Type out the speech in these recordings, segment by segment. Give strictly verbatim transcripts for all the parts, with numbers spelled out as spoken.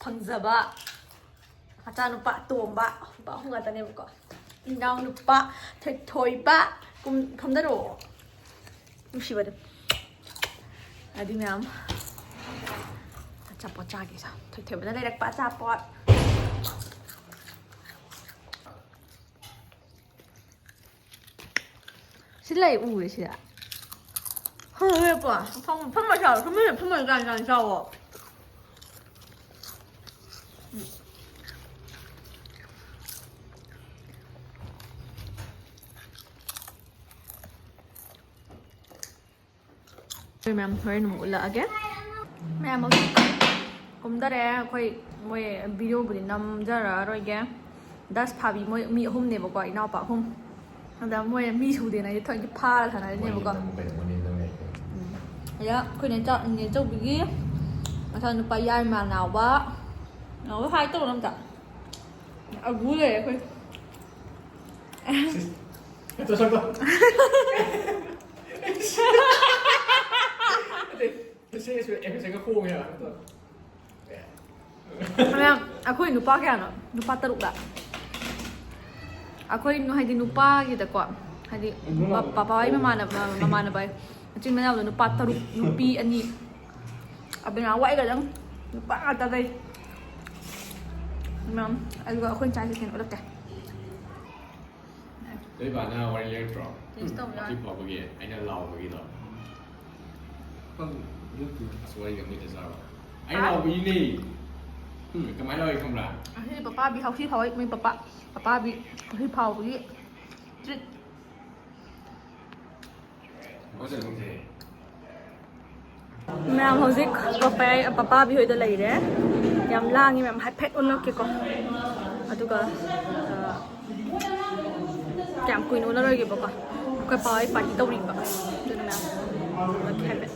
ꯐꯪꯖꯕ ꯃꯆꯥꯅꯨꯄꯥ ꯑꯇꯣꯝꯕ, ꯅꯨꯄꯥ ꯑꯍꯨꯝ ꯉꯥꯛꯇꯅꯦꯕꯀꯣ꯫ ꯏꯅꯥꯎꯅꯨꯄꯥ ꯊꯣꯏꯊꯣꯏꯕ, ꯀꯨꯝ-, ꯐꯝꯗꯔꯛꯑꯣ꯫ ꯅꯨꯡꯁꯤꯕꯗꯣ꯫ ꯑꯗꯨ ꯃꯌꯥꯝ ꯑꯆꯥꯄꯣꯠ ꯆꯥꯒꯦ ꯁꯥ꯫ ꯊꯣꯏꯊꯣꯏꯕꯅ ꯂꯩꯔꯛꯄ ꯑꯆꯥꯄꯣꯠ꯫ ꯁꯤ ꯂꯩ ꯎꯔꯦ ꯁꯤꯗ꯫ ꯍꯪꯉꯦꯀꯣ꯫ ꯐꯝ-, ꯐꯝꯃ ꯆꯥꯎ꯫ ꯐꯝꯃ, ꯐꯝꯃ ꯀꯥꯟ ꯀꯥꯟ ꯆꯥꯎꯋꯣ꯫ ꯑꯩꯈꯣꯏ ꯃꯌꯥꯝ ꯍꯣꯔꯦꯟ ꯑꯃꯨꯛ ꯎꯠꯂꯛꯑꯒꯦ꯫ ꯃꯌꯥꯝ ꯍꯧꯖꯤꯛ ꯀꯨꯝꯗꯔꯦ꯫ ꯑꯩꯈꯣꯏ ꯃꯣꯏ ꯚꯤꯗꯤꯑꯣꯕꯨꯗꯤ ꯅꯝꯖꯔꯛꯑꯔꯣꯏꯒꯦ꯫ ꯗꯁ ꯐꯥꯕꯤ ꯃꯣꯏ ꯃꯤ ꯑꯍꯨꯝꯅꯦꯕꯀꯣ, ꯏꯅꯥꯎꯄꯥ ꯑꯍꯨꯝ꯫ ꯑꯗ ꯃꯣꯏ ꯃꯤ ꯁꯨꯗꯦꯅ ꯑꯩꯁꯦ ꯊꯣꯏꯒꯤ ꯐꯥꯔ ꯁꯥꯟꯅꯔꯤꯅꯦꯕꯀꯣ꯫ ꯃꯣꯏꯅ ꯅꯝꯃꯨ ꯀꯩꯅꯣ, ꯃꯣꯏꯅ ꯅꯝꯃꯨ ꯀꯩꯅꯣ꯫ ꯎꯝ꯫ ꯑꯗ ꯑꯩꯈꯣꯏ ꯅꯦꯆꯧ-, ꯅꯦꯆꯧꯕꯤꯒꯤ ꯃꯆꯥꯅꯨꯄꯥ ꯌꯥꯏꯃ ꯅꯥꯎꯕ꯫ ꯅꯥꯎꯕ ꯍꯥꯏ ꯇꯧꯔꯣ ꯑꯝꯇ꯫ ꯑꯒꯨ ꯂꯩꯔꯦ ꯑꯩꯈꯣꯏ꯫ ꯁꯤꯁ꯫ ꯍꯦꯛꯇ ꯁꯛꯄ꯫ ꯅꯠꯇꯦ, ꯁꯤ ꯑꯦꯛꯁꯄ꯭ꯔꯦꯁꯟꯒ ꯍꯣꯡꯉꯦ ꯍꯥꯏꯕ꯫ ꯃꯌꯥꯝ, ꯑꯩꯈꯣꯏ ꯅꯨꯄꯥ ꯀꯌꯥꯅꯣ? ꯅꯨꯄꯥ ꯇꯔꯨꯛꯂ? ꯑꯩꯈꯣꯏ ꯅꯨ-, ꯍꯥꯏꯗꯤ ꯅꯨꯄꯥꯒꯤꯗꯀꯣ, ꯍꯥꯏꯗꯤ ꯄ-, ꯄꯄꯥ ꯍꯣꯏ ꯃꯃꯥꯟꯅꯕ, ꯃꯃꯥꯟꯅꯕ ꯍꯥꯏ꯫ ꯃꯆꯤꯟ ꯃꯅꯥꯎꯗꯣ ꯅꯨꯄꯥ ꯇꯔꯨꯛ, ꯅꯨꯄꯤ ꯑꯅꯤ꯫ ꯑꯕꯤꯅꯥ ꯋꯥꯏꯒꯗꯪ ꯅꯨꯄꯥ ꯉꯥꯛꯇ ꯂꯩ꯫ ꯃꯌꯥꯝ, ꯑꯗꯨꯒ ꯑꯩꯈꯣꯏꯅ ꯆꯥꯏꯁꯦ ꯀꯩꯅꯣ ꯎꯠꯂꯛꯀꯦ꯫ ꯅꯣꯏ ꯕꯥꯅ ꯋꯥꯔꯤ ꯂꯩꯔꯛꯇ꯭ꯔꯣ? ꯇꯦꯁ ꯇꯧ ꯌꯥꯔꯦ꯫ ꯃꯊꯤ ꯐꯥꯎꯕꯒꯤ ꯑꯩꯅ ꯂꯥꯎꯕꯒꯤꯗꯣ꯫ ꯈꯪꯗꯦ, ꯂꯩꯔꯛꯇꯦ꯫ ꯑꯁ, ꯋꯥꯔꯤꯒ ꯑꯝꯇ ꯆꯥꯔꯣ꯫ ꯑꯩꯅ ꯍꯥ? ꯂꯥꯎꯕꯒꯤꯅꯦ꯫ ꯎꯝ, ꯀꯃꯥꯏꯅ ꯂꯥꯎꯏ ꯈꯪꯕ꯭ꯔꯥ? ꯑꯁꯤꯗꯤ ꯄꯄꯥꯕꯤ ꯍꯧꯊꯤ ꯐꯥꯎꯏ, ꯃꯣꯏ ꯄꯄꯥ, ꯄꯄꯥꯕꯤ ꯍꯧꯊꯤ ꯐꯥꯎꯕꯒꯤ treat꯫ ꯃꯌꯥꯝ ꯍꯧꯖꯤꯛ ꯄꯄꯥ-, ꯄꯄꯥꯕꯤ ꯍꯣꯏꯗ ꯂꯩꯔꯦ꯫ ꯌꯥꯝ ꯂꯥꯡꯉꯤ ꯃꯌꯥꯝ, ꯍꯥꯏꯐꯦꯠ ꯎꯠꯂꯛꯀꯦꯀꯣ꯫ ꯑꯗꯨꯒ, ꯑ, ꯀꯌꯥꯝ ꯀꯨꯏꯅ ꯎꯠꯂꯔꯣꯏꯒꯦꯕꯀꯣ꯫ ꯑꯩꯈꯣꯏ ꯄꯥ ꯍꯣꯏ party ꯇꯧꯔꯤꯕ꯫ ꯑꯗꯨꯅ ꯃꯌꯥꯝ ꯎꯠꯂꯛꯀꯦ ꯍꯥꯏꯐꯦꯠ꯫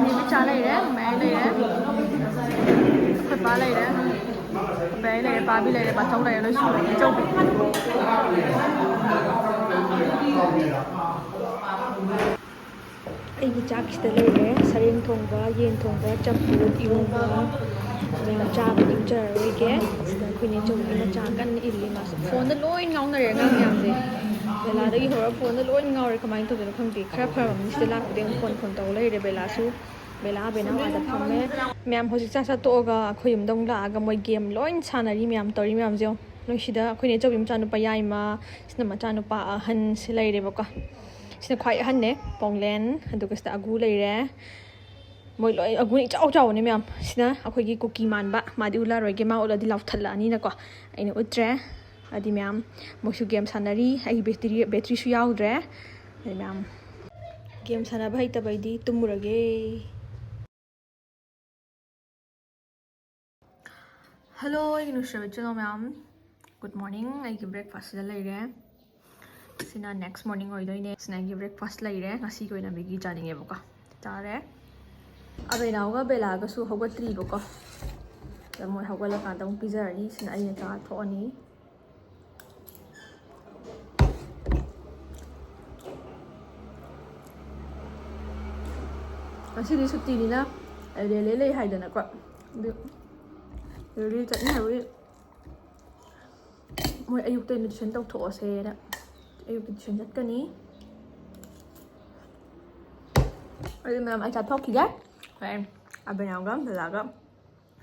ꯃꯤꯃꯤ ꯆꯥ ꯂꯩꯔꯦ, ꯃꯌꯥꯏ ꯂꯩꯔꯦ꯫ ꯑꯩꯈꯣꯏ ꯄꯥ ꯂꯩꯔꯦ꯫ ꯑꯩꯈꯣꯏ ꯄꯥ ꯂꯩꯔꯦ, ꯄꯥꯕꯤ ꯂꯩꯔꯦ, ꯕꯥꯆꯧ ꯂꯩꯔꯦ, ꯂꯣꯏ ꯁꯨꯔꯦ꯫ ꯏꯆꯧꯕꯤ꯫ ꯑꯩꯒꯤ ꯆꯥꯛꯁꯤꯗ ꯂꯩꯔꯦ: ꯁꯔꯦꯡ ꯊꯣꯡꯕ, ꯌꯦꯟ ꯊꯣꯡꯕ, ꯆꯝꯐꯨꯠ, ꯏꯔꯣꯟꯕ꯫ ꯃꯌꯥꯝ ꯆꯥꯕ ꯏꯪꯖꯔꯔꯣꯏꯒꯦ꯫ ꯁꯤꯗ ꯑꯩꯈꯣꯏ ꯅꯦ ꯆꯧꯕꯤ ꯃꯆꯥ ꯀꯟꯅ ꯏꯜꯂꯤ꯫ ꯃꯥꯁꯨ ꯐꯣꯟꯗ ꯂꯣꯏ ꯉꯥꯎꯅꯔꯦ ꯑꯉꯥꯡ ꯃꯌꯥꯝꯁꯦ꯫ ꯕꯦꯂꯥꯗꯒꯤ ꯍꯧꯔꯒ ꯐꯣꯟꯗ ꯂꯣꯏ ꯉꯥꯎꯔꯦ꯫ ꯀꯃꯥꯏꯅ ꯇꯧꯗꯣꯏꯅꯣ ꯈꯪꯗꯦ꯫ ꯈꯔ ꯐꯔꯕꯅꯤ, ꯁꯤꯗ ꯂꯥꯛꯄꯗꯒꯤ ꯑꯃꯨꯛ ꯐꯣꯟ ꯐꯣꯟ ꯇꯧ ꯂꯩꯔꯦ꯫ ꯕꯦꯂꯥꯁꯨ, ꯕꯦꯂꯥ, ꯕꯦꯅꯥꯎ ꯑꯥꯗ ꯐꯝꯃꯦ꯫ ꯃꯌꯥꯝ ꯍꯧꯖꯤꯛ ꯆꯥꯛ ꯆꯥ ꯇꯣꯛꯑꯒ ꯑꯩꯈꯣꯏ ꯌꯨꯝꯗ ꯑꯃꯨꯛ ꯂꯥꯛꯑꯒ ꯃꯣꯏ ꯒꯦꯝ ꯂꯣꯏ ꯁꯥꯟꯅꯔꯤ꯫ ꯃꯌꯥꯝ ꯇꯧꯔꯤ ꯃꯌꯥꯝꯁꯦ ꯌꯦꯡꯉꯣ꯫ ꯅꯣꯏ ꯁꯤꯗ ꯑꯩꯈꯣꯏ ꯅꯦ ꯆꯧꯕꯤ ꯃꯆꯥꯅꯨꯄꯥ ꯌꯥꯏꯃ, ꯁꯤꯅ ꯃꯆꯥꯅꯨꯄꯥ ꯑꯍꯟꯁꯤ ꯂꯩꯔꯦꯕꯀꯣ꯫ ꯁꯤꯅ ꯈ꯭ꯋꯥꯏ ꯑꯍꯟꯅꯦ, ꯄꯥꯎꯂꯦꯟ꯫ ꯑꯗꯨꯒ ꯁꯤꯗ ꯑꯒꯨ ꯂꯩꯔꯦ꯫ ꯃꯣꯏ ꯂꯣꯏ ꯑꯒꯨꯅ ꯏꯆꯥꯎ ꯆꯥꯎꯕꯅꯦ ꯃꯌꯥꯝ꯫ ꯁꯤꯅ ꯑꯩꯈꯣꯏꯒꯤ ꯀꯨꯀꯤ ꯃꯥꯟꯕ꯫ ꯃꯥꯗꯤ ꯎꯠꯂꯔꯣꯏꯒꯦ, ꯃꯥ ꯎꯠꯂꯗꯤ ꯂꯥꯎꯊꯠꯂꯛꯑꯅꯤꯅꯀꯣ꯫ ꯑꯩꯅ ꯎꯠꯇ꯭ꯔꯦ꯫ ꯑꯗꯤ ꯃꯌꯥꯝ ꯃꯣꯏꯁꯨ ꯒꯦꯝ ꯁꯥꯟꯅꯔꯤ꯫ ꯑꯩꯒꯤ ꯕꯦꯇ꯭ꯔꯤ, ꯕꯦꯇ꯭ꯔꯤꯁꯨ ꯌꯥꯎꯗ꯭ꯔꯦ꯫ ꯑꯗꯤ ꯃꯌꯥꯝ ꯒꯦꯝ ꯁꯥꯟꯅꯕ ꯍꯩꯇꯕꯩꯗꯤ ꯇꯨꯝꯃꯨꯔꯒꯦ꯫ ꯍꯜꯂꯣ, ꯑꯩꯒꯤ ꯅꯨꯡꯁꯤꯔꯕ ꯏꯆꯤꯜ ꯏꯅꯥꯎ ꯃꯌꯥꯝ꯫ Good morning. ꯑꯩꯒꯤ ꯕ꯭ꯔꯦꯛꯐꯥꯁꯁꯤꯗ ꯂꯩꯔꯦ꯫ ꯁꯤꯅ ꯅꯦꯛꯁ ꯃꯣꯔꯅꯤꯡ ꯑꯣꯏꯗꯣꯏꯅꯦ꯫ ꯁꯤꯅ ꯑꯩꯒꯤ ꯕ꯭ꯔꯦꯛꯐꯥꯁ ꯂꯩꯔꯦ꯫ ꯉꯁꯤꯒꯤ ꯑꯣꯏꯅ ꯃꯦꯒꯤ ꯆꯥꯅꯤꯡꯉꯦꯕꯀꯣ꯫ ꯆꯥꯔꯦ꯫ ꯑꯕꯦꯅꯥꯎꯒ ꯕꯦꯂꯥꯒꯁꯨ ꯍꯧꯒꯠꯇ꯭ꯔꯤꯕꯀꯣ꯫ ꯑꯗ ꯃꯣꯏ ꯍꯧꯒꯠꯂꯀꯥꯟꯗ ꯑꯃꯨꯛ ꯄꯤꯖꯔꯅꯤ꯫ ꯁꯤꯅ ꯑꯩꯅ ꯆꯥ ꯊꯣꯛꯑꯅꯤ꯫ ꯉꯁꯤꯗꯤ ꯁꯨꯇꯤꯅꯤꯅ ꯔꯦꯂꯦ ꯂꯩ ꯍꯥꯏꯗꯅꯀꯣ꯫ ꯑꯗꯨ ꯔꯦꯂꯦ ꯆꯠꯅꯤ ꯍꯥꯏꯕꯒꯤ ꯃꯣꯏ ꯑꯌꯨꯛꯇ ꯑꯣꯏꯅ ꯇꯨꯏꯁꯟ ꯇꯧꯊꯣꯛꯑꯁꯦꯅ ꯑꯌꯨꯛꯇ ꯇꯨꯏꯁꯟ ꯆꯠꯀꯅꯤ꯫ ꯑꯗꯨ ꯃꯌꯥꯝ ꯑꯩ ꯆꯥꯊꯣꯛꯈꯤꯒꯦ꯫ ꯍꯣꯔꯦꯟ ꯑꯕꯦꯅꯥꯎꯒ ꯕꯦꯂꯥꯒ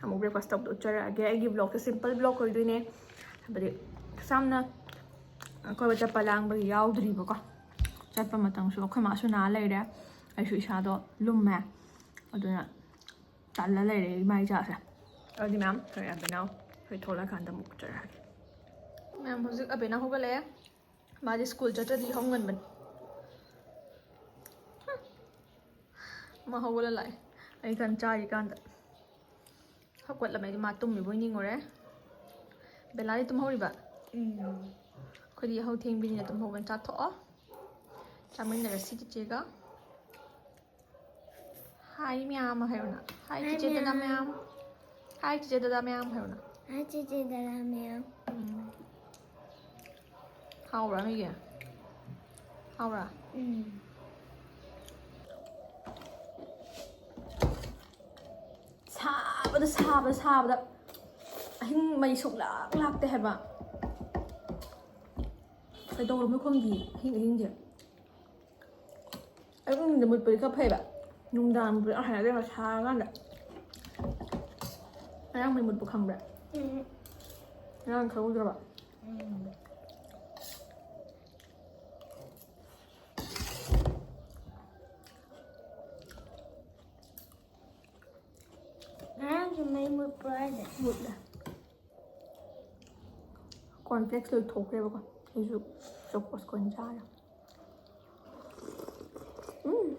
ꯑꯃꯨꯛ ꯕ꯭ꯔꯦꯛꯐꯥꯁ ꯇꯧꯕꯗ ꯎꯠꯆꯔꯛꯑꯒꯦ꯫ ꯑꯩꯒꯤ ꯕ꯭ꯂꯣꯛꯁꯦ ꯁꯤꯝꯄꯜ ꯕ꯭ꯂꯣꯛ ꯑꯣꯏꯗꯣꯏꯅꯦ, ꯍꯥꯏꯕꯗꯤ ꯀꯩꯁꯨ ꯌꯥꯝꯅ ꯑꯀꯣꯏꯕ ꯆꯠꯄ ꯂꯥꯡꯕꯒꯤ ꯌꯥꯎꯗ꯭ꯔꯤꯕꯀꯣ꯫ ꯆꯠꯄ ꯃꯇꯝꯁꯨ ꯑꯩꯈꯣꯏ ꯃꯥꯁꯨ ꯅꯥ ꯂꯩꯔꯦ, ꯑꯩꯁꯨ ꯏꯁꯥꯗꯣ ꯂꯨꯝꯃꯦ, ꯑꯗꯨꯅ ꯇꯜꯂ ꯂꯩꯔꯦ ꯏꯃꯥ ꯏꯆꯥꯁꯦ꯫ ꯑꯗꯨꯗꯤ ꯃꯌꯥꯝ ꯍꯣꯔꯦꯟ ꯑꯕꯦꯅꯥꯎ ꯍꯣꯏ ꯊꯣꯛꯂꯛꯑꯀꯥꯟꯗ ꯑꯃꯨꯛ ꯎꯠꯆꯔꯛꯑꯒꯦ꯫ ꯃꯌꯥꯝ ꯍꯧꯖꯤꯛ ꯑꯕꯦꯅꯥꯎ ꯍꯧꯒꯠꯂꯛꯑꯦ꯫ ꯃꯥꯗꯤ ꯁ꯭ꯀꯨꯜ ꯆꯠꯇ꯭ꯔꯗꯤ ꯌꯥꯍꯧ ꯉꯟꯕꯅꯤ꯫ ꯃꯥ ꯍꯧꯒꯠꯂ ꯂꯥꯛꯑꯦ꯫ ꯑꯩ ꯀꯟ ꯆꯥꯔꯤꯀꯥꯟꯗ ꯍꯧꯒꯠꯂꯝꯃꯦ꯫ ꯑꯩꯗꯤ ꯃꯥ ꯇꯨꯝꯃꯤꯕꯣꯏ ꯅꯤꯡꯉꯨꯔꯦ꯫ ꯕꯦꯂꯥꯗꯤ ꯇꯨꯝꯍꯧꯔꯤꯕ? ꯎꯝ꯫ ꯑꯩꯈꯣꯏꯗꯤ ꯌꯥꯍꯧ ꯊꯦꯡꯕꯤꯅꯤꯅ ꯇꯨꯝꯍꯧꯕꯅ ꯆꯥꯊꯣꯛꯑꯣ꯫ ꯆꯥꯃꯤꯟꯅꯔꯁꯤ ꯆꯤꯆꯦꯒ꯫ ꯍꯥꯏ ꯃꯌꯥꯝ ꯍꯥꯏꯔꯣꯅ꯫ ꯍꯥꯏ ꯍꯥꯏ ꯆꯤꯆꯦ ꯗꯗꯥ ꯃꯌꯥꯝ꯫ ꯃꯌꯥꯝ꯫ ꯍꯥꯏ ꯆꯤꯆꯦ ꯗꯗꯥ ꯃꯌꯥꯝ ꯍꯥꯏꯔꯣꯅ꯫ ꯍꯥꯏ ꯆꯤꯆꯦ ꯗꯗꯥ ꯃꯌꯥꯝ꯫ ꯎꯝ꯫ ꯍꯥꯎꯕ꯭ꯔꯥ ꯅꯣꯏꯒꯤ? ꯍꯥꯎꯕ꯭ꯔꯥ? ꯎꯝ꯫ ꯁꯥꯕꯗ ꯁꯥꯕꯗ ꯑꯍꯤꯡ ꯃꯩ ꯁꯨꯡꯂꯥꯛ ꯂꯥꯛꯇꯦ ꯍꯥꯏꯕ꯫ ꯀꯩꯗꯧꯔꯝꯅꯣ ꯈꯪꯗꯦ ꯑꯍꯤꯡ ꯑꯍꯤꯡꯁꯦ꯫ ꯑꯌꯨꯛ ꯅꯨꯡꯊꯤꯟꯗ ꯃꯨꯠꯄꯗꯤ ꯈꯔ ꯐꯩꯕ, ꯅꯨꯡꯗꯥꯡ ꯃꯨꯠꯄꯗꯤ ꯌꯥꯝ ꯍꯩꯅꯗꯦꯕ ꯁꯥꯔꯀꯥꯟꯗ꯫ ꯉꯔꯥꯡ ꯃꯩ ꯃꯨꯠꯄ ꯈꯪꯕ꯭ꯔꯥ? ꯎꯝ꯫ ꯉꯔꯥꯡ ꯈꯪꯍꯧꯗ꯭ꯔꯕ? ꯎꯝ꯫ ꯉꯔꯥꯡꯁꯨ ꯃꯩ ꯃꯨꯠꯄ꯭ꯔꯣ ꯍꯥꯏꯁꯦ? ꯃꯨꯠꯂꯦ꯫ Cornflakes ꯂꯣꯏꯊꯣꯛꯈ꯭ꯔꯦꯕꯀꯣ, ꯑꯩꯁꯨ Choco Squeeze ꯆꯥꯔꯦ꯫ ꯎꯝ꯫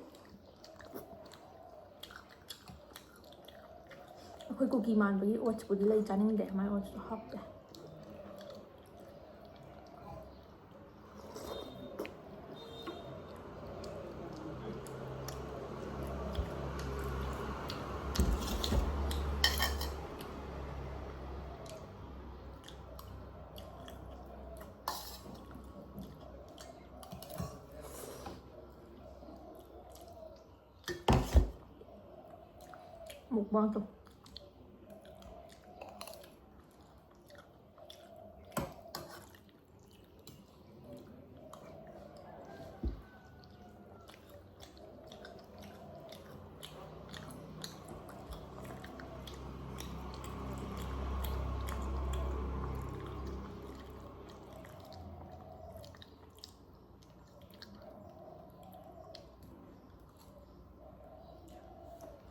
ꯑꯩꯈꯣꯏ ꯀꯨꯀꯤ ꯃꯥꯟꯕꯒꯤ oats ꯄꯨꯗꯤ ꯂꯩ, ꯆꯥꯅꯤꯡꯗꯦ, ꯃꯥꯏ oats ꯇꯣ ꯍꯥꯎꯇꯦ꯫ Mukbang tuh.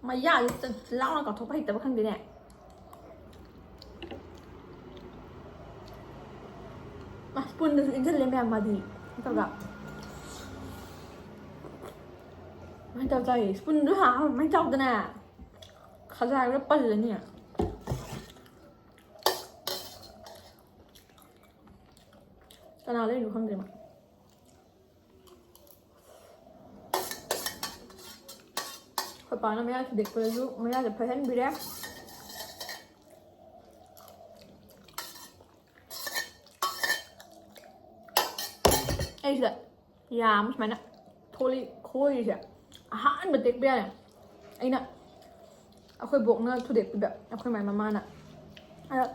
ꯃꯌꯥꯁꯦ ꯆ-, ꯂꯥꯎꯅ ꯀꯥꯎꯊꯣꯛꯄ ꯍꯩꯇꯕ ꯈꯪꯗꯦꯅꯦ꯫ ꯃꯥ spoon ꯗꯁꯨ ꯏꯟꯁꯤꯜꯂꯦ ꯃꯌꯥꯝ ꯃꯥꯗꯤ꯫ ꯅꯠꯇ꯭ꯔꯒ ꯀꯃꯥꯏꯅ ꯇꯧꯔ ꯆꯥꯏ? Spoon ꯗꯨ ꯍꯥ, ꯀꯃꯥꯏꯅ ꯆꯥꯎꯗꯅ? ꯈꯖꯥꯏꯗ ꯄꯜꯂꯅꯤ꯫ ꯀꯅꯥ ꯂꯩꯔꯤꯅꯣ ꯈꯪꯗꯦ ꯃꯥ꯫ ꯑꯩꯈꯣꯏ ꯄꯥꯅ ꯃꯌꯥ ꯊꯨꯗꯦꯛꯄꯗꯁꯨ ꯃꯌꯥꯁꯦ ꯐꯩꯍꯟꯕꯤꯔꯦ꯫ ꯑꯩꯁꯤꯗ ꯌꯥ ꯑꯃ ꯁꯨꯃꯥꯏꯅ ꯊꯣꯛꯂꯛꯏ, ꯈꯣꯏꯔꯤꯁꯦ ꯑꯍꯥꯟꯕ ꯇꯦꯛꯄ ꯌꯥꯔꯦ꯫ ꯑꯩꯅ ꯑꯩꯈꯣꯏ ꯕꯣꯛꯅ ꯊꯨꯗꯦꯛꯄꯤꯕ, ꯑꯩꯈꯣꯏ ꯃꯥꯏ ꯃꯃꯥꯅ꯫ ꯑꯗ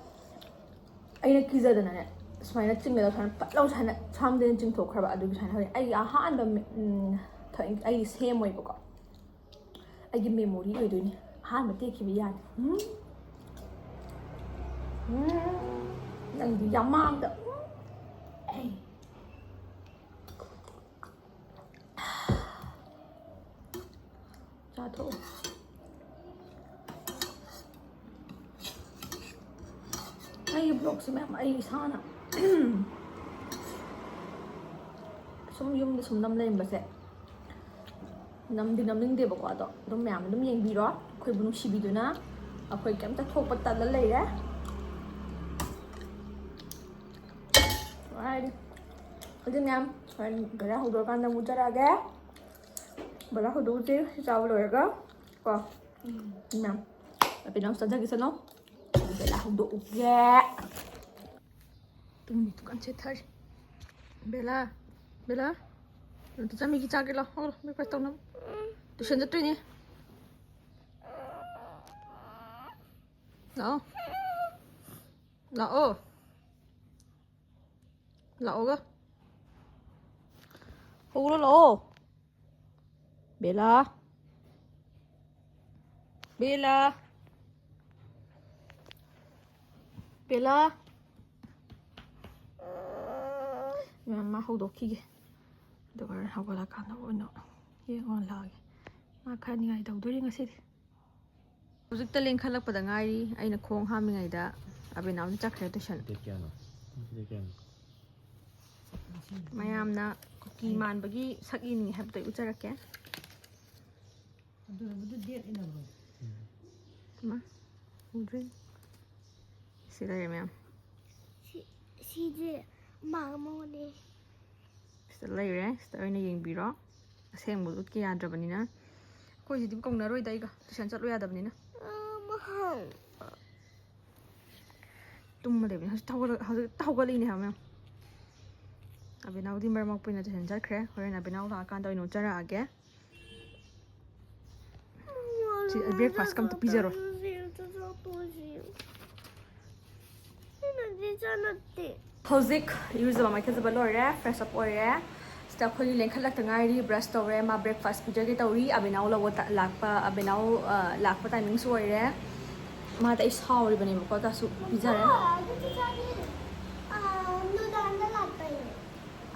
ꯑꯩꯅ ꯀꯤꯖꯗꯅꯅꯦ, ꯁꯨꯃꯥꯏꯅ ꯆꯤꯡꯒꯗ ꯁꯨꯃꯥꯏꯅ ꯐꯠ ꯂꯥꯎ ꯁꯨꯃꯥꯏꯅ ꯁꯥꯝꯗꯅ ꯆꯤꯡꯊꯣꯛꯈ꯭ꯔꯕ꯫ ꯑꯗꯨꯒꯤ ꯁꯨꯃꯥꯏꯅ ꯍꯧꯖꯤꯛ ꯑꯩꯒꯤ ꯑꯍꯥꯟꯕ ꯃꯤ-, ꯎꯝ, ꯊ-, ꯑꯩꯒꯤ ꯁꯦꯝꯃꯣꯏꯕꯀꯣ, ꯑꯩꯒꯤ ꯃꯦꯃꯣꯔꯤ ꯑꯣꯏꯗꯣꯏꯅꯤ꯫ ꯑꯍꯥꯟꯕ ꯇꯦꯛꯈꯤꯕ ꯌꯥꯅꯤ꯫ ꯎꯝ꯫ ꯎꯝ꯫ ꯅꯪꯗꯤ ꯌꯥꯝ ꯃꯥꯡꯗ꯫ ꯎꯝ꯫ ꯑꯩ꯫ ꯆꯥꯊꯣꯛꯑꯣ꯫ ꯑꯩꯒꯤ ꯕ꯭ꯂꯣꯛꯁꯦ ꯃꯌꯥꯝ ꯑꯩ ꯏꯁꯥꯅ ꯁꯨꯝ ꯌꯨꯝꯗ ꯁꯨꯝ ꯅꯝ ꯂꯩꯔꯝꯕꯁꯦ ꯅꯝꯗꯤ ꯅꯝꯅꯤꯡꯗꯦꯕꯀꯣ, ꯑꯗꯣ ꯑꯗꯨꯝ ꯃꯌꯥꯝ ꯑꯗꯨꯝ ꯌꯦꯡꯕꯤꯔꯣ, ꯑꯩꯈꯣꯏꯕꯨ ꯅꯨꯡꯁꯤꯕꯤꯗꯨꯅ꯫ ꯑꯩꯈꯣꯏ ꯀꯩꯝꯇ ꯊꯣꯛꯄ ꯇꯜꯂ ꯂꯩꯔꯦ꯫ ꯍꯥꯏꯗꯤ ꯑꯗꯨ ꯃꯌꯥꯝ ꯍꯣꯔꯦꯟ ꯕꯦꯂꯥ ꯍꯧꯗꯣꯛꯑꯀꯥꯟꯗ ꯑꯃꯨꯛ ꯆꯠꯂꯛꯑꯒꯦ꯫ ꯕꯦꯂꯥ ꯍꯧꯗꯣꯛꯎꯁꯦ ꯁꯤ ꯆꯥꯕ ꯂꯣꯏꯔꯒ ꯀꯣ꯫ ꯃꯌꯥꯝ ꯄꯤꯅꯥꯎ ꯆꯥꯖꯈꯤꯁꯅꯣ꯫ ꯕꯦꯂꯥ ꯍꯧꯗꯣꯛꯎꯒꯦ꯫ ꯇꯨꯝꯃꯤ ꯗꯨꯀꯥꯟ ꯆꯦꯊꯔꯤ꯫ ꯕꯦꯂꯥ, ꯕꯦꯂꯥ, ꯑꯗꯨ ꯆꯥꯃꯤꯒꯤ ꯆꯥꯒꯦ ꯂꯥꯎ꯫ ꯍꯧꯒꯠꯂꯣ, breakfast ꯇꯧꯅꯕ꯫ Tuition ꯆꯠꯇꯣꯏꯅꯦ꯫ ꯂꯥꯛꯑꯣ꯫ ꯂꯥꯛꯑꯣ꯫ ꯂꯥꯛꯑꯣꯒ꯫ ꯍꯧꯒꯠꯂꯣ, ꯂꯥꯛꯑꯣ꯫ ꯕꯦꯂꯥ꯫ ꯕꯦꯂꯥ꯫ ꯕꯦꯂꯥ꯫ ꯃꯌꯥꯝ ꯃꯥ ꯍꯧꯗꯣꯛꯈꯤꯒꯦ꯫ ꯑꯗꯨꯒ ꯍꯣꯔꯦꯟ ꯍꯧꯒꯠꯂꯀꯥꯟꯗ ꯑꯣꯏꯅ ꯌꯦꯡꯉꯣ ꯂꯥꯛꯑꯒꯦ꯫ ꯃꯥ ꯈꯔ ꯅꯤꯡꯉꯥꯏ ꯇꯧꯗꯣꯔꯤ ꯉꯁꯤꯗꯤ꯫ ꯍꯧꯖꯤꯛꯇ ꯂꯦꯡꯈꯠꯂꯛꯄꯗ ꯉꯥꯏꯔꯤ꯫ ꯑꯩꯅ ꯈꯣꯡ ꯍꯥꯝꯃꯤꯉꯩꯗ ꯑꯕꯤꯅꯥꯎꯗꯤ ꯆꯠꯈ꯭ꯔꯦ tuition꯫ Date ꯀꯌꯥꯅꯣ? ꯉꯁꯤ date ꯀꯌꯥꯅꯣ? ꯃꯌꯥꯝꯅ ꯀꯨꯀꯤ ꯃꯥꯟꯕꯒꯤ ꯁꯛ ꯌꯦꯡꯅꯤꯡꯉꯤ ꯍꯥꯏꯕꯗꯣ ꯑꯩ ꯎꯠꯆꯔꯛꯀꯦ꯫ ꯑꯗꯨꯅꯕꯨꯗꯤ date ꯏꯟꯅꯕ꯭ꯔꯣ? ꯎꯝ꯫ ꯃꯥ ꯎꯗ꯭ꯔꯤ꯫ ꯁꯤ ꯂꯩꯔꯦ ꯃꯌꯥꯝ꯫ ꯁꯤ, ꯁꯤꯁꯦ ꯃꯥꯒ ꯃꯉꯣꯟꯗ꯫ ꯁꯤꯗ ꯂꯩꯔꯦ, ꯁꯤꯗ ꯑꯣꯏꯅ ꯌꯦꯡꯕꯤꯔꯣ꯫ ꯑꯁꯦꯡꯕ ꯎꯠꯀꯦ ꯌꯥꯗ꯭ꯔꯕꯅꯤꯅ꯫ ꯑꯩꯈꯣꯏ ꯁꯤꯗꯤ ꯀꯧꯅꯔꯣꯏꯗ ꯑꯩꯒ, tuition ꯆꯠꯂꯨ ꯌꯥꯗꯕꯅꯤꯅ꯫ ꯑ, ꯃꯍꯥꯎ꯫ ꯇꯨꯝꯃ ꯂꯩꯕꯅꯤ꯫ ꯍꯧꯖꯤꯛ ꯍꯧꯒꯠꯂ-, ꯍꯧꯖꯤꯛꯇ ꯍꯧꯒꯠꯂꯛꯏꯅꯦ ꯍꯥꯏꯕ ꯃꯌꯥꯝ꯫ ꯑꯕꯤꯅꯥꯎꯗꯤ ꯃꯔꯛ ꯃꯔꯛ ꯄꯨꯏꯅ tuition ꯆꯠꯈ꯭ꯔꯦ꯫ ꯍꯣꯔꯦꯟ ꯑꯕꯤꯅꯥꯎ ꯂꯥꯛꯑꯀꯥꯟꯗ ꯑꯣꯏꯅ ꯎꯠꯆꯔꯛꯑꯒꯦ꯫ Breakfast ꯀꯝꯇ ꯄꯤꯖꯔꯣꯏ꯫ ꯍꯧꯖꯤꯛ ꯏꯔꯨꯖꯕ ꯃꯥꯏꯊꯖꯕ ꯂꯣꯏꯔꯦ, fresh up ꯑꯣꯏꯔꯦ꯫ ꯁꯤꯗ ꯑꯩꯈꯣꯏꯒꯤ ꯂꯦꯡꯈꯠꯂꯛꯇ ꯉꯥꯏꯔꯤ, brush ꯇꯧꯔꯦ, ꯃꯥ breakfast ꯄꯤꯖꯒꯦ ꯇꯧꯔꯤ꯫ ꯑꯕꯦꯅꯥꯎ ꯂꯧꯕ ꯇ-, ꯂꯥꯛꯄ, ꯑꯕꯦꯅꯥꯎ, ꯑ, ꯂꯥꯛꯄ timingꯁꯨ ꯑꯣꯏꯔꯦ꯫ ꯃꯥꯗ ꯑꯩ ꯁꯥꯎꯔꯤꯕꯅꯦꯕꯀꯣ, ꯇꯥꯁꯨ ꯄꯤꯖꯔꯦ꯫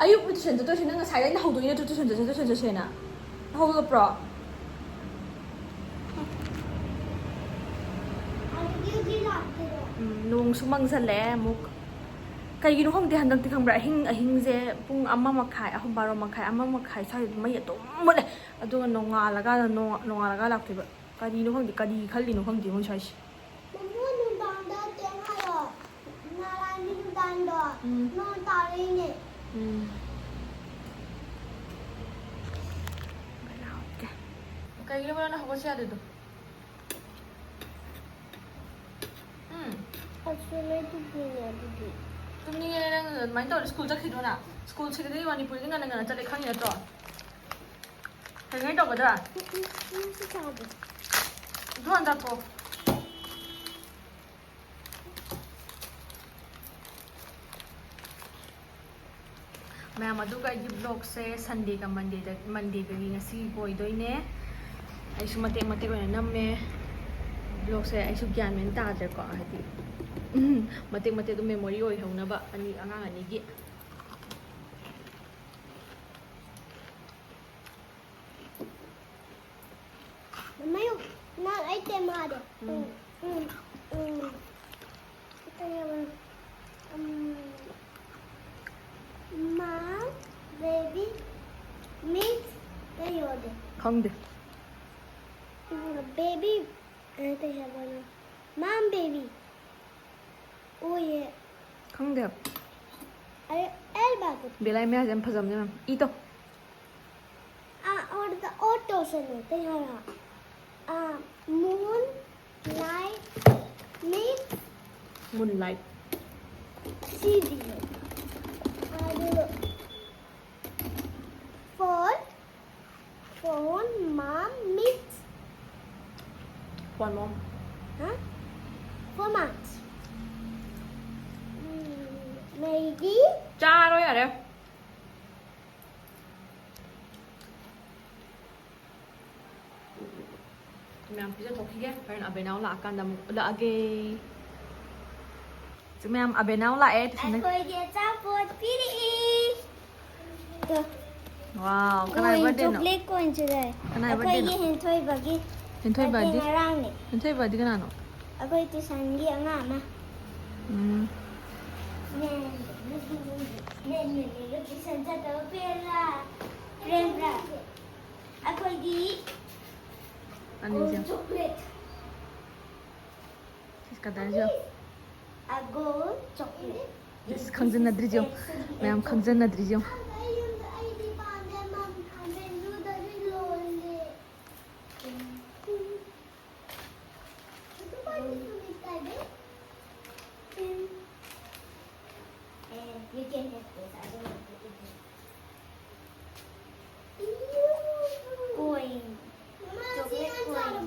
ꯑꯌꯨꯛ tuition ꯆꯠꯇꯣꯏꯁꯦ ꯅꯪ ꯉꯁꯥꯏꯗ ꯑꯩꯅ ꯍꯧꯗꯣꯛꯏ ꯅꯠꯇ꯭ꯔꯣ, tuition ꯆꯠꯁꯦ, tuition ꯆꯠꯁꯦꯅ? ꯍꯧꯒꯠꯄ꯭ꯔꯣ? ꯎꯝ, ꯅꯣꯡꯁꯨ ꯃꯪꯁꯜꯂꯛꯑꯦ ꯑꯃꯨꯛ꯫ ꯀꯩꯒꯤꯅꯣ ꯈꯪꯗꯦ ꯍꯟꯗꯛꯇꯤ, ꯈꯪꯕ꯭ꯔꯥ? ꯑꯍꯤꯡ, ꯑꯍꯤꯡꯁꯦ ꯄꯨꯡ ꯑꯃ ꯃꯈꯥꯏ, ꯑꯍꯨꯝ, ꯕꯥꯔꯣ ꯃꯈꯥꯏ, ꯑꯃ ꯃꯈꯥꯏ ꯁ꯭ꯋꯥꯏꯗ ꯃꯩ ꯑꯗꯨꯝ ꯃꯨꯠꯂꯦ꯫ ꯑꯗꯨꯒ ꯅꯣꯡꯉꯥꯜꯂꯀꯥꯟꯗ, ꯅꯣꯡ-, ꯅꯣꯡꯉꯥꯜꯂꯀꯥꯟ ꯂꯥꯛꯇꯣꯏꯕ꯫ ꯀꯔꯤꯅꯣ ꯈꯪꯗꯦ, ꯀꯔꯤ ꯈꯜꯂꯤꯅꯣ ꯈꯪꯗꯦ ꯃꯣꯏ ꯁ꯭ꯋꯥꯏꯁꯦ꯫ ꯃꯃꯣ ꯅꯨꯡꯗꯥꯡꯗ ꯀꯩꯝ ꯍꯥꯏꯔꯣ꯫ ꯉꯔꯥꯡꯒꯤ ꯅꯨꯡꯗꯥꯡꯗꯣ ꯎꯝ꯫ ꯅꯣꯡ ꯇꯥꯔꯛꯏꯅꯦ꯫ ꯎꯝ꯫ ꯀꯩꯒꯤꯅꯣ ꯅꯪꯅ ꯍꯧꯒꯠꯁꯦ ꯌꯥꯗ꯭ꯔꯤꯗꯣ? ꯎꯝ꯫ ꯑꯁ, ꯅꯣꯏ ꯇꯨꯝꯅꯤꯡꯉꯦ ꯑꯗꯨꯗꯤ꯫ ꯇꯨꯝꯅꯤꯡꯉꯦ ꯅꯪ ꯑꯗꯨꯃꯥꯏꯅ ꯇꯧꯔꯗꯤ꯫ ꯁ꯭ꯀꯨꯜ ꯆꯠꯈꯤꯗ꯭ꯔꯣ ꯅꯪ? ꯁ꯭ꯀꯨꯜ ꯁꯤꯗꯗꯤ ꯃꯅꯤꯄꯨꯔꯗꯤ ꯉꯟꯅ ꯉꯟꯅ ꯆꯠꯂꯦ ꯈꯪꯉꯤ ꯅꯠꯇ꯭ꯔꯣ? ꯀꯩꯉꯩ ꯇꯧꯒꯗ꯭ꯔꯥ? ꯎꯝ, ꯎꯝ, ꯎꯝ, ꯁꯤ ꯆꯥꯎꯕ꯫ ꯑꯗꯨ ꯍꯥꯟ ꯆꯥꯊꯣꯛꯑꯣ꯫ ꯃꯌꯥꯝ, ꯑꯗꯨꯒ ꯑꯩꯒꯤ vlogꯁꯦ Sundayꯒ Mondayꯗ, Mondayꯗꯒꯤ ꯉꯁꯤ ꯑꯣꯏꯗꯣꯏꯅꯦ꯫ ꯑꯩꯁꯨ ꯃꯇꯦꯛ ꯃꯇꯦꯛ ꯑꯣꯏꯅ ꯅꯝꯃꯦ꯫ Vlogꯁꯦ ꯑꯩꯁꯨ ꯒ꯭ꯌꯥꯟ ꯃꯦꯟ ꯇꯥꯗ꯭ꯔꯦꯀꯣ, ꯍꯥꯏꯗꯤ, ꯃꯇꯦꯛ ꯃꯇꯦꯛ ꯑꯗꯨꯝ memory ꯑꯣꯏꯍꯧꯅꯕ ꯑꯅꯤ, ꯑꯉꯥꯡ ꯑꯅꯤꯒꯤ꯫ ꯃꯌꯨꯝ, ꯅꯪ ꯑꯩ ꯇꯦꯝ ꯍꯥꯏꯔꯦ꯫ ꯎꯝ꯫ ꯎꯝ, ꯎꯝ, ꯎꯝ꯫ ꯀꯩ ꯍꯥꯏꯕꯅꯣ? ꯎꯝ, mom, baby, meet ꯀꯩ ꯌꯣꯜꯂꯤ? ꯈꯪꯗꯦ꯫ ꯎꯝ, baby, ꯑ, ꯀꯩ ꯍꯥꯏꯕꯅꯣ? Mom, baby꯫ ꯑꯣꯏꯌꯦ꯫ ꯈꯪꯗꯦ꯫ ꯑꯩ, ꯑꯩ ꯕꯥꯕꯨ꯫ ꯕꯦꯂꯥꯏ ꯃꯌꯥꯁꯦ ꯌꯥꯝ ꯐꯖꯕꯅꯦ ꯃꯌꯥꯝ꯫ ꯏ ꯇꯧ꯫ ꯑꯥ, ꯑꯣꯔꯗ-, ꯑꯣꯔ ꯇꯧꯁꯅꯨ, ꯀꯩ ꯍꯥꯏꯔꯣ? ꯑꯥ, moon, light, meet, Moonlight꯫ ꯁꯤꯗꯤ꯫ ꯑꯗꯨ, phone, phone, mom, meet, One more. Huh? Four months. Mm, maybe. ꯆꯥꯔꯣ ꯌꯥꯔꯦ꯫ ꯃꯌꯥꯝ ꯄꯤꯖꯊꯣꯛꯈꯤꯒꯦ꯫ ꯍꯣꯔꯦꯟ ꯑꯕꯦꯅꯥꯎ ꯂꯥꯛꯑꯀꯥꯟꯗ ꯑꯃꯨꯛ ꯎꯠꯂꯛꯑꯒꯦ꯫ ꯁꯤ ꯃꯌꯥꯝ, ꯑꯕꯦꯅꯥꯎ ꯂꯥꯛꯑꯦ tuition꯫ ꯑꯩꯈꯣꯏꯒꯤ ꯑꯆꯥꯄꯣꯠ ꯄꯤꯔꯛꯏ꯫ ꯇꯣ꯫ Wow, ꯀꯅꯥꯏ birthday ꯅꯣ? Chocolate coin ꯁꯨ ꯂꯩ꯫ ꯀꯅꯥꯏ ꯑꯩꯈꯣꯏꯒꯤ birthday ꯅꯣ? ꯍꯦꯟꯊꯣꯏꯕꯒꯤ꯫ ꯍꯦꯟꯊꯣꯏꯕꯗꯤ? Birthday ꯉꯔꯥꯡꯅꯦ꯫ ꯍꯦꯟꯊꯣꯏꯕꯗꯤ ꯀꯅꯥꯅꯣ? ꯑꯩꯈꯣꯏ tuition ꯒꯤ ꯑꯉꯥꯡ ꯑꯃ꯫ ꯎꯝ꯫ ꯅꯦ, ꯅꯦ, ꯅꯦ, ꯅꯦ, ꯅꯦ, tuition ꯆꯠꯇꯕ ꯄꯦꯟꯕ꯭ꯔꯥ? ꯄꯦꯟꯕ꯭ꯔꯥ? ꯑꯩꯈꯣꯏꯗꯤ ꯑꯅꯤꯁꯦ꯫ Chocolate꯫ ꯀꯗꯔꯁꯦ꯫ ꯑꯒꯣ chocolate꯫ ꯏꯁ, ꯈꯪꯖꯟꯅꯗ꯭ꯔꯤꯁꯦ ꯌꯦꯡꯉꯨ꯫ ꯃꯌꯥꯝ ꯈꯪꯖꯟꯅꯗ꯭ꯔꯤꯁꯦ ꯌꯦꯡꯉꯨ꯫ ꯑꯩ ꯌꯨꯝꯗ ꯑꯩꯗꯤ ꯄꯥꯝꯗꯦ, ꯃꯝ, ꯃꯦꯅꯨꯗꯁꯨ ꯂꯣꯜꯂꯦ꯫ And you can have this, I don't want to eat it. Coin. Chocolate coin.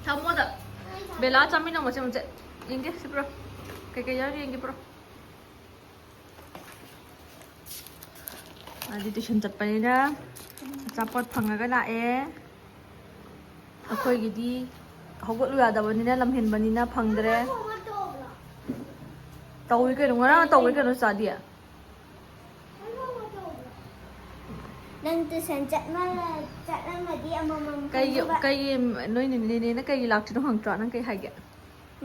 ꯊꯝꯃꯣꯗ꯫ Bela ꯆꯥꯃꯤꯟꯅꯧ ꯃꯆꯦꯠ ꯃꯆꯦꯠ꯫ ꯌꯦꯡꯒꯦ ꯁꯤ ꯄꯨꯔꯣ꯫ ꯀꯩꯀꯩ ꯌꯥꯎꯔꯤ ꯌꯦꯡꯒꯦ ꯄꯨꯔꯣ꯫ ꯃꯥꯗꯤ tuition ꯆꯠꯄꯅꯤꯅ ꯑꯆꯥꯄꯣꯠ ꯐꯪꯉꯒ ꯂꯥꯛꯑꯦ꯫ ꯑꯩꯈꯣꯏꯒꯤꯗꯤ ꯍꯧꯒꯠꯂꯨ ꯌꯥꯗꯕꯅꯤꯅ, ꯂꯝꯍꯦꯟꯕꯅꯤꯅ ꯐꯪꯗ꯭ꯔꯦ꯫ ꯇꯧꯏ ꯀꯩꯅꯣ, ꯉꯔꯥꯡ ꯇꯧꯏ ꯀꯩꯅꯣ ꯆꯥꯗꯤ꯫ ꯅꯪ tuition ꯆꯠꯃ-, ꯆꯠꯂꯝꯃꯗꯤ ꯑꯃꯃꯝ ꯀꯩꯒꯤ, ꯈꯪꯗꯣꯏꯕ꯫ ꯀꯩꯒꯤ ꯅꯣꯏ ꯅꯦꯅꯦꯅ ꯀꯩꯒꯤ ꯂꯥꯛꯇ꯭ꯔꯤꯅꯣ ꯍꯪꯉꯛꯇ꯭ꯔꯣ? ꯅꯪ ꯀꯩ ꯍꯥꯏꯒꯦ?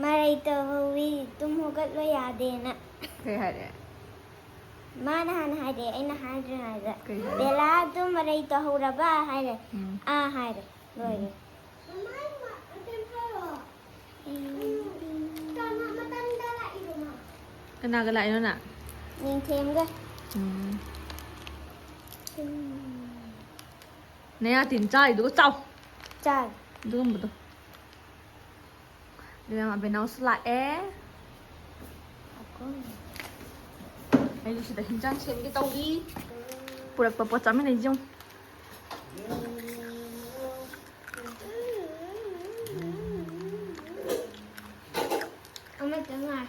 ꯃꯔꯩ ꯇꯧꯍꯧꯋꯤ, ꯇꯨꯝ ꯍꯧꯒꯠꯂꯣ ꯌꯥꯗꯦꯅ꯫ ꯀꯩ ꯍꯥꯏꯔꯦ? ꯃꯥꯅ ꯍꯥꯟꯅ ꯍꯥꯏꯔꯛꯑꯦ, ꯑꯩꯅ ꯍꯥꯏꯗ꯭ꯔꯤꯉꯩꯗ꯫ ꯀꯩ ꯍꯥꯏꯔꯦ? "ꯕꯦꯂꯥ, ꯇꯨꯝ ꯃꯔꯩ ꯇꯧꯍꯧꯔꯕ?" ꯍꯥꯏꯔꯦ꯫ ꯎꯝ꯫ "ꯑꯥ" ꯍꯥꯏꯔꯦ꯫ ꯂꯣꯏꯔꯦ꯫ ꯀꯅꯥꯒ ꯂꯥꯛꯏꯅꯣ ꯅꯪ? ꯅꯤꯡꯊꯦꯝꯒ꯫ ꯎꯝ꯫ ꯅꯌꯥ ꯇꯤꯟ ꯆꯥꯔꯤꯗꯨꯒ ꯆꯥꯎ꯫ ꯆꯥꯔꯦ꯫ ꯑꯗꯨꯒꯨꯝꯕꯗꯣ꯫ ꯑꯗꯨꯅ ꯑꯕꯦꯅꯥꯎꯁꯨ ꯂꯥꯛꯑꯦ꯫ ꯑꯩꯁꯨ ꯁꯤꯗ ꯍꯤꯟꯖꯥꯡ ꯁꯦꯝꯒꯦ ꯇꯧꯔꯤ꯫ ꯄꯨꯔꯛꯄ ꯄꯣꯠ ꯆꯥꯃꯤꯟꯅꯩꯁꯦ ꯌꯦꯡꯉꯨ꯫ ꯉꯥꯏ꯫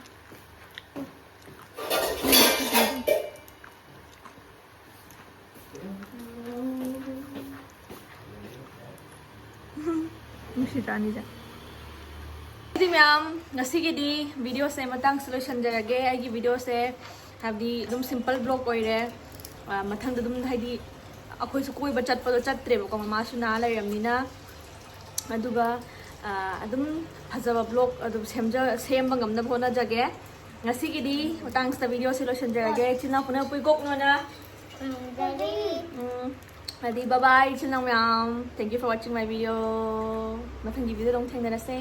ꯅꯨꯡꯁꯤꯗ꯭ꯔꯥ ꯑꯅꯤꯁꯦ? ꯑꯗꯨꯗꯤ ꯃꯌꯥꯝ, ꯉꯁꯤꯒꯤꯗꯤ videoꯁꯦ ꯃꯇꯥꯡꯁꯤ ꯂꯣꯏꯁꯤꯟꯖꯔꯒꯦ꯫ ꯑꯩꯒꯤ videoꯁꯦ ꯍꯥꯏꯕꯗꯤ ꯑꯗꯨꯝ simple vlog ꯑꯣꯏꯔꯦ꯫ ꯑ, ꯃꯊꯪꯗ ꯑꯗꯨꯝ ꯍꯥꯏꯗꯤ ꯑꯩꯈꯣꯏꯁꯨ ꯀꯣꯏꯕ ꯆꯠꯄꯗꯣ ꯆꯠꯇ꯭ꯔꯦꯕꯀꯣ, ꯃꯃꯥꯁꯨ ꯅꯥ ꯂꯩꯔꯕꯅꯤꯅ꯫ ꯑꯗꯨꯒ, ꯑ, ꯑꯗꯨꯝ ꯐꯖꯕ vlog ꯑꯗꯨꯝ ꯁꯦꯝꯖ-, ꯁꯦꯝꯕ ꯉꯝꯅꯕ ꯍꯣꯠꯅꯖꯒꯦ꯫ ꯉꯁꯤꯒꯤꯗꯤ ꯃꯇꯥꯡꯁꯤꯗ videoꯁꯤ ꯂꯣꯏꯁꯤꯟꯖꯔꯒꯦ꯫ ꯏꯆꯤꯟ ꯏꯅꯥꯎ ꯄꯨꯟꯅ ꯄꯨꯏꯀꯣꯛ ꯅꯣꯅ꯫ ꯎꯝ, ꯑꯗꯨꯗꯤ ꯎꯝ, ꯑꯗꯨꯗꯤ bye bye, ꯏꯆꯤꯟ ꯏꯅꯥꯎ ꯃꯌꯥꯝ꯫ Thank you for watching my video. ꯃꯊꯪꯒꯤ videoꯗ ꯑꯃꯨꯛ ꯊꯦꯡꯅꯔꯁꯦ꯫